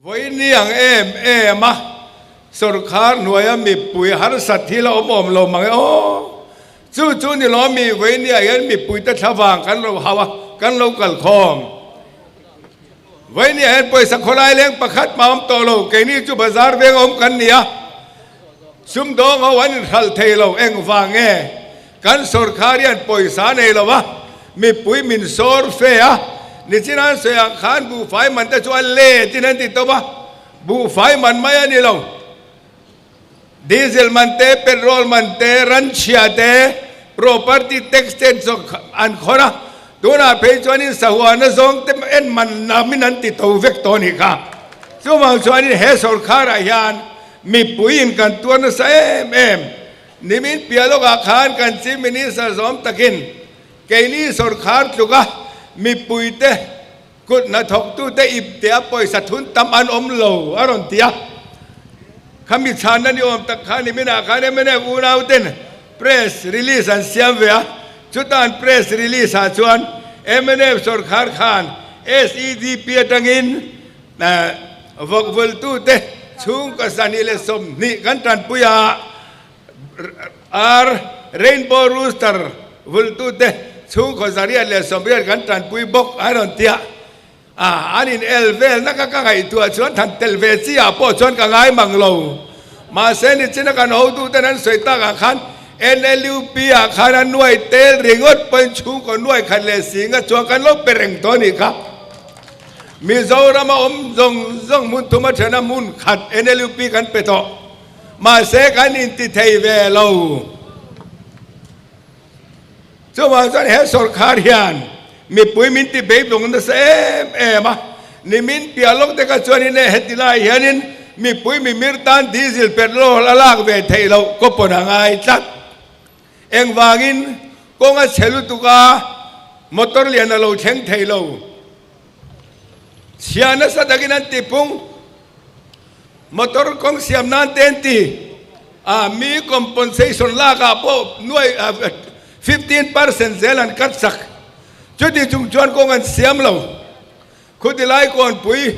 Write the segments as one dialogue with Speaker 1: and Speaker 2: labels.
Speaker 1: Vawiin ni ang em em a, sawrkhar hnuaia mipui harsat hi la awm awm lo mang e aw. Chu chu ni lo mi vawiin ni ah hian mipuite thlavang kan lo hau a, kan lo kal khawm. Vawiin ni ah hian pawisa khawlai leng pakhat mah awm tawh lo, keini chu bazar veng awm kan ni a, sumdawng ho an inhralh thei lo, engvang nge Kan sawrkhar hian pawisa nei lo a, mipui min sawr fe a, nichin an sawi ang khan buhfai man te chu a let in an ti tawp a, buhfai man mai a ni lo. Diesel man te, petrol man te, ranchhia te, property tax te an khawn a, tunah phei chuanin sahuana zawng te en man namin an ti to vek tawh a nih kha. Chuvang chuanin he sawrkharah hian mipui in kan tuar nasa em em. Nimin piah lawkah khan kan Chief Minister zawm takin keini sawrkhar tluka mipuite kut hnathawktute iptea pawisa thun tam an awm lo a rawn ti a. Khami chhanna ni awm tak khan niminah khan mnf unauten press release an siam ve a, chuta an press release ah chuan mnf sawrkhar khan SEDP atangin Vawkvultute chhungkaw 120 kan tanpui a, ar Rainbow Rooster vultute chhungkaw 180 kan tanpui bawk a rawn ti a. An in el velna ka ka ngaihtuah chuan than tel ve chi ah pawh chuan ka ngai mang lo. Mahse nichina kan hotuten an sawi takah khan NLUP ah khan a nuai tel ringawt pawhin chhungkaw nuai khat leh singa chuan kan lo pe reng tawh a nih kha. Mizoram a awm zawng zawng hmun thum a then a hmun khat NLUP kan pe tawh. Mahse kan inti thei ve lo. Chuvang chuan he sawrkhar hian mipui min ti beidawng nasa em em a. Nimin piah lawk te kha chuanin e heti lai hianin mipui mimir tan diesel petrol a lak ve theih loh kaw pawn a ngai tlat. Engvangin kawng a chhe lutuk a, motor lian a lo thleng thei lo. Chhia nasa takin an ti pung. Motor kawng siam nan te an ti a, mi compensation lakah pawh nuai 15% zel an cut sak. Chuti chung chuan kawng an siam lo. Khutilai kawnpui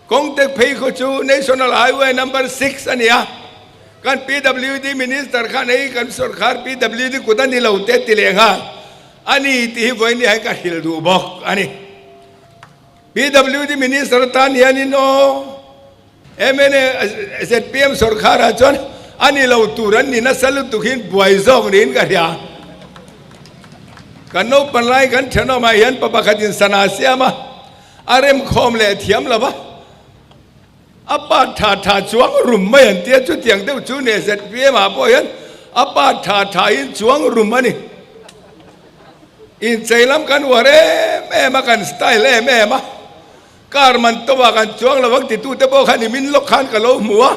Speaker 1: kawngte phei khaw chu National Highway number 6 a ni a, kan PWD Minister khan hei kan sawrkhar PWD kut a ni lo te ti leh nghal a ni tih hi vawiin hi ka hrilh duh bawk a ni. PWD Minister atan hianin aw mna zpm sawrkharah chuan a ni lo tur an ni nasa lutuk hian buai zawk niin ka hria. Kan naupang lai kan thenawmah hian pa pakhatin sana siam a, a remkhawm leh thiam lo va, a pa tha tha chuang rum mai an tia, chutiang deuh chu ni zpm ah pawh hian a pa tha tha in chuang rum a ni. Inchei lam kan uar em em a, kan style em em a. Car man to ah kan chuang lo ang titute pawh khan i min lawk khan ka lo hmu a,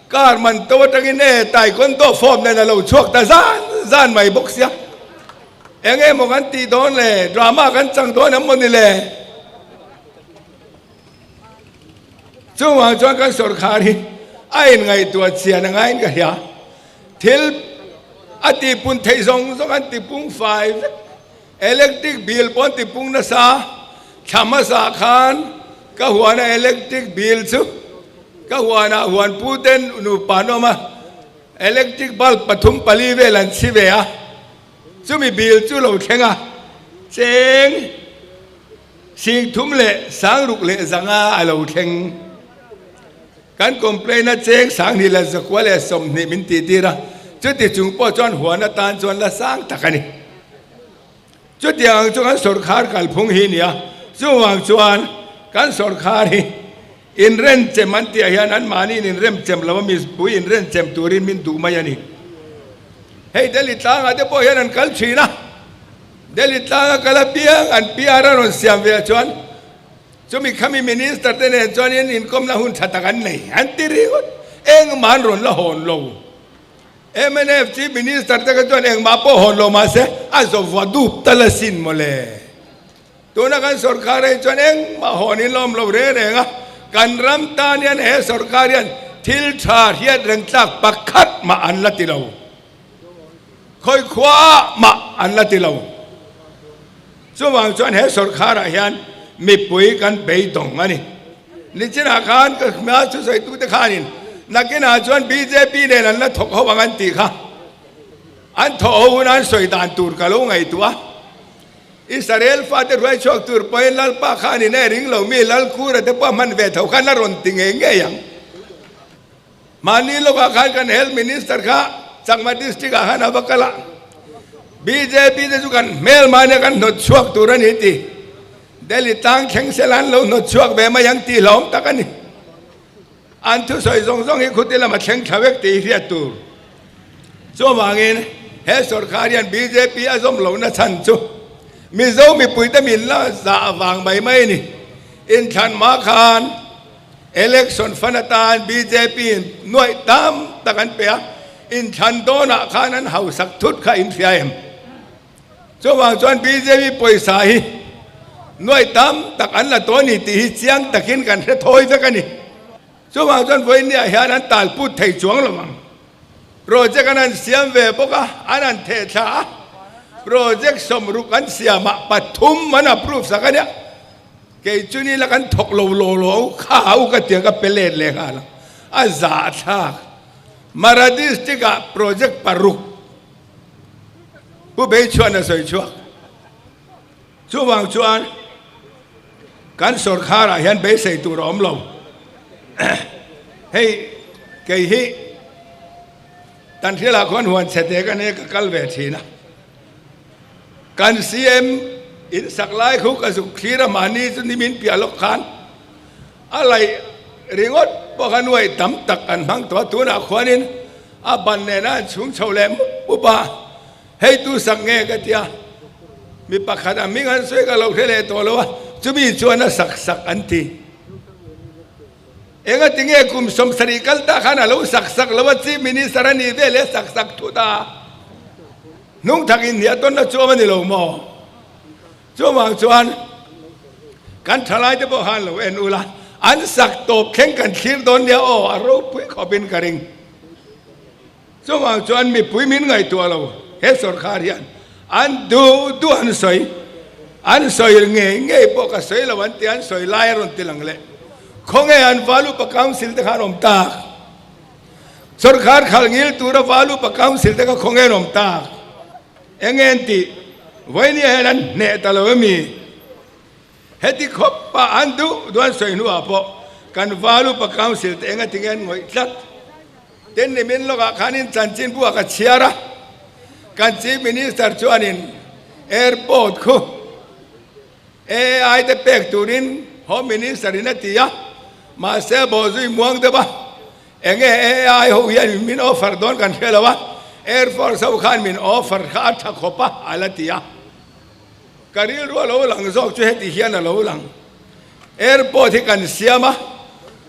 Speaker 1: car man to atangin e taekwondo form nen a lo chhuak ta zan zan mai bawk sia. Eng emaw kan tih dawn le, drama kan chang dawn em mawni le? Chungah chuan kan sawrkhar hi a inngaihtuah chian a ngaiin ka hria. Thil a tihpun theih zawng zawng an tipung fai vek. Electric bill pawh an tipung nasa, thla hmasa khan ka huana electric bill chu ka huanah huan pu ten nupa an awm a, electric bulb 3 4 vel an chhi ve a, chumi bill chu lo thleng a, cheng 36,500 a lo thleng. Kan complain a cheng 2120 min tih tir a, chuti chung pawh chuan huan atan chuan la sang tak a ni. Chutiang ang chu kan sawrkhar kalphung hi a ni a, chuvang chuan kan sawrkhar hi inrenchem an tih ah hian anmahniin inremchem lo a, mipui inrenchem turin min duh mai a ni. Hei Delhi tlangah te pawh hian an kal thin a, Delhi tlanga kal apiang an PR a rawn siam ve ah chuan, Chumi khami Minister te nen chuan in inkawmna hun tha tak an nei an ti ringawt. Engmah an rawn la hawn lo. Mnf Chief Minister te kha chuan engmah pawh hawn lo mahse a zawva dup tal asin mawle. Tuna kan sawrkar hi chuan engmah hawn in la awm lo reng reng a. Kan ram tan hian he sawrkar hian thil tha hriat reng tlak pakhat mah an la ti lo. Khawi khua mah an la ti lo. Chuvang chuan he sawrkharah hian mipui kan beidawng a ni. Nichinah khan ka hmel thusawitute khanin nakinah chuan bjp nen an la thawk ho ang an tih kha. An thawh ho hun an sawi dan tur ka lo ngaihtuah a. Israel fate hruai chhuak tur pawhin Lalpa khanin e ring lo mi Lalkura te pawh a hman ve tho khan a rawn ti ngei ngei ang. Mahni lawkah khan kan Health Minister kha Chakma District ah khan a va kal a, bjp te chu kan hmel mahnia kan hnawt chhuak tur a ni ti. Delhi tlang thleng sela an lo hnawt chhuak ve mai ang tih hlawm tak a ni. An thusawi zawng zawng hi khuti lama thleng thla vek tih hi hriat tur. Chuvangin he sawrkar hian bjp a zawm lohna chhan chu Mizo mipuite min la zah vang mai mai a ni. Inthlan hma khan Election fund atan bjp in nuaih tam tak an pe a, inthlan dawnah khan an hausak thut kha in hria em? Chuvang chuan bjp pawisa hi nuaih tam tak an la tawh a ni tih hi chiang takin kan hre thawi vek a ni. Chuvang chuan vawiinniah hian an talput thei chuang lo ang. Project an han siam ve bawk a, an han theh thla a, project sawmruk an siamah pathum an approve sak a nia. Kei chu ni la kan thawk lo law law u kha u ka tia ka pe let leh nghal ang. A zahthlak. Mara district ah project paruk Pu Beichhuan a sawi chhuak. Chuvang chuan kan sawrkhar ah hian beisei tur a awm lo. Hei kei hi Tanhrial ah khuan huan chhe te ka nei ka kal ve thin a. Kan CM in sak lai khu ka zuk thlir a mahni chu nimin piah lawk khan a laih ringawt pawh kha nuaih tam tak an hmang tawh a, tunah khuanin a ban nena an chhung chho leh mup mup a, hei tu sak nge ka tia mi pakhat a hming an sawi ka lo hre leh tawh lo a, chumi chuan a sak sak an ti. Engati nge kum 70 kal ta khan a lo sak sak lo a, Chief Minister a nih ve leh sak sak thut a. Hnung thak in hniah tawnna chu awm a ni lo maw? Chuvang chuan kan thalai te pawh khan lo en ula, an sak tawp thleng kan thlir dawn nia aw, a ropui khawp in ka ring. Chuvang chuan mipui min ngaihtuah lo, he sawrkhar hian an duh duh an sawi, an sawi ngei ngei pawh ka sawi lo an ti, an sawi lai a rawn ti lang leh. Khawnge an Valupa Council te khan awm tak? Sawrkhar khalh ngil tura Valupa Council te kha khawnge an awm tak? Eng nge an tih? Vawinia hian an hneh ta lo emi? Heti khawp ah an duh duh an sawi hnuah pawh kan Valupa Council te enga tinge an ngawih tlat? Tin nimin lawkah khanin chanchinbu ah ka chhiar a, kan Chief Minister chuanin Airport khu AI te pek turin Home Minister in a ti a, mahse bawhzui muang deuh a, enge AI ho hian min offer dawn kan hre lo a, Air Force ho khan min offer kha a tha khawp a, a la ti a. Ka rilru a lo lang zawk chu heti hian a lo lang. Airport hi kan siam a,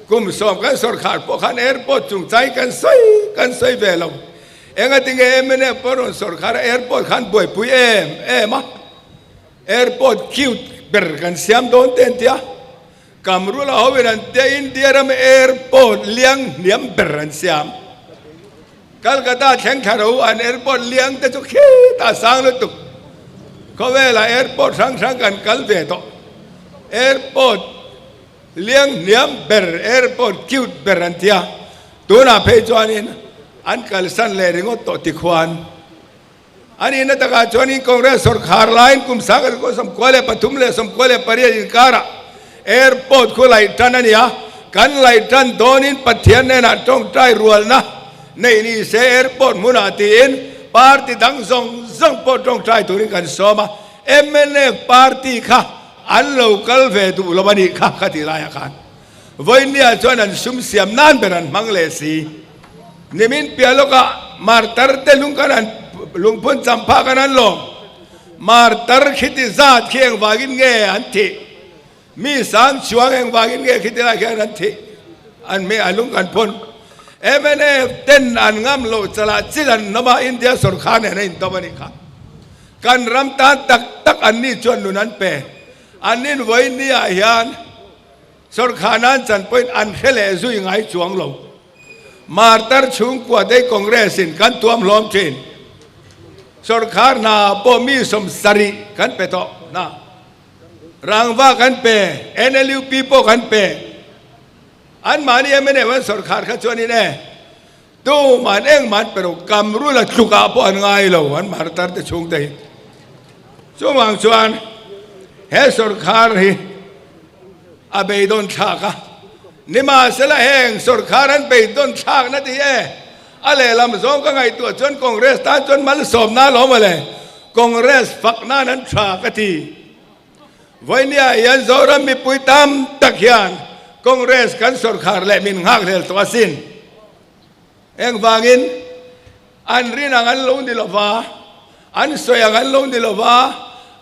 Speaker 1: kum 10 kan sawrkhar pawh khan airport chungchang kan sawi kan sawi ve lo. Engatinge mnf pawh rawn sawrkhar a airport khan buaipui em em a. Airport cute ber kan siam dawn te an tia, Kamrula ho in an tia India ram airport liang hniam ber an siam. Calcutta thleng thla ro an airport liang te chu khitah sang lutuk. Khawvelah airport hrang hrang kan kal ve tawh. Airport liang hniam ber, airport cute ber an tia, tunah phei chuanin an kalsan leh ringawt tawh tikhuan. A nihna takah chuanin Congress sawrkhar laiin kum 1993 leh 98 inkarah airport khu laih tan a ni a, kan laih tan dawnin Pathian hnenah tawngtai rualna neih ni se airport hmunah tiin party dang zawng zawng pawh tawngtai turin kan sawm a, mnf party kha an lo kal ve duh lo a nih kha ka tih laiah khan Vawinia chuan an sum siam nan ber an hmang leh si. Nimin piah lawkah martar te lung kan an lungphun champha kan an lawm. Martar khiti zat khi engvangin nge an thih? Mi sang chuang engvangin nge khiti lai khian an thih? An mi a lung kan phun. Mnf ten an ngam loh chalah chil an nawm a, India sawrkhar nen a intawm a nih kha. Kan ram tan tak tak an ni chuan nun an pe. An nin vawinia hian Sawrkhar nan chan pawhin an hre leh zui ngai chuang lo. Martar chhungkua te Congress in kan tuam hlawm thin. Sawrkhar hna pawh mi 70 kan pe tawh hna. Rangva kan pe, NLUP pawh kan pe. Anmahni mnf an sawrkhar kha chuanin e, tuman engmah an pe lo, Kamrula tlukah pawh an ngai lo an martar te chhungte hi. Chuvang chuan he sawrkhar hi a beidawn thlak a, nimahsela heng sawrkhar an beidawn thlakna tih e, a lehlam zawng ka ngaihtuah chuan Congress tan chuan malsawmna a lawm a le, Congress fak nan an tha ka ti. Vawinia hian Zoram mipui tam tak hian Congress kan sawrkhar leh min nghakhlel tawh asin. Engvangin an rin ang an lo ni lova, an sawi ang an lo ni lova,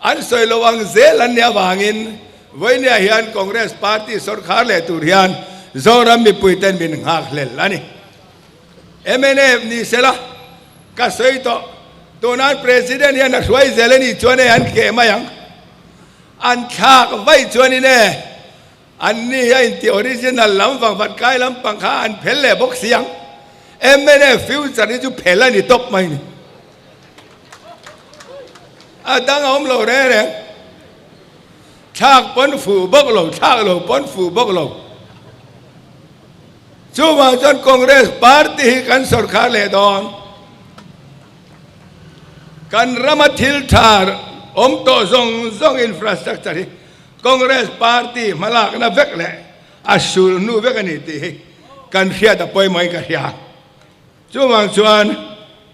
Speaker 1: an sawi lo ang zel an nih avangin Vawinia hian Congress party sawrkhar leh tur hian Zoram mipui ten min nghakhlel a ni. Mnf ni sela ka sawi tawh, tunan President hian a hruai zel a nih chuan e an keh mai ang, an thlak vaih chuanin e an ni hi a inti original lam vangvat kai lampang kha an phel leh bawk si ang, mnf future hi chu phel a ni tawp mai ni, a dang a awm lo reng reng. Thlak pawn fuh bawk lo, thlak lo pawn fuh bawk lo. Chuvang chuan Congress party hi kan sawrkhar leh dawn. Kan rama thil tha awm tawh zawng zawng infrastructure hi Congress party hmalakna vek leh a sul hnu vek a ni tih hi kan hriat a pawimawhin ka hria. Chuvang chuan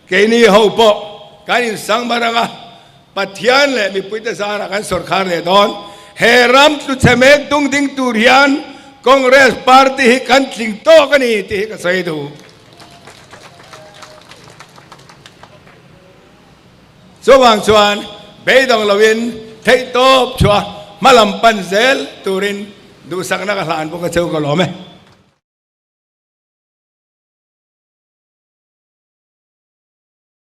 Speaker 1: keini ho pawh kan insangmar anga Pathian leh mipuite zarah kan sawrkhar leh dawn. He ram tluchhe mek dung ding tur hian Congress party hi kan tling tawk a ni tih hi ka sawi duh. Chuvang chuan beidawng loin theihtawp chhuah hmalam pan zel turin duhsakna ka hlan bawk a cheu ka lawm e.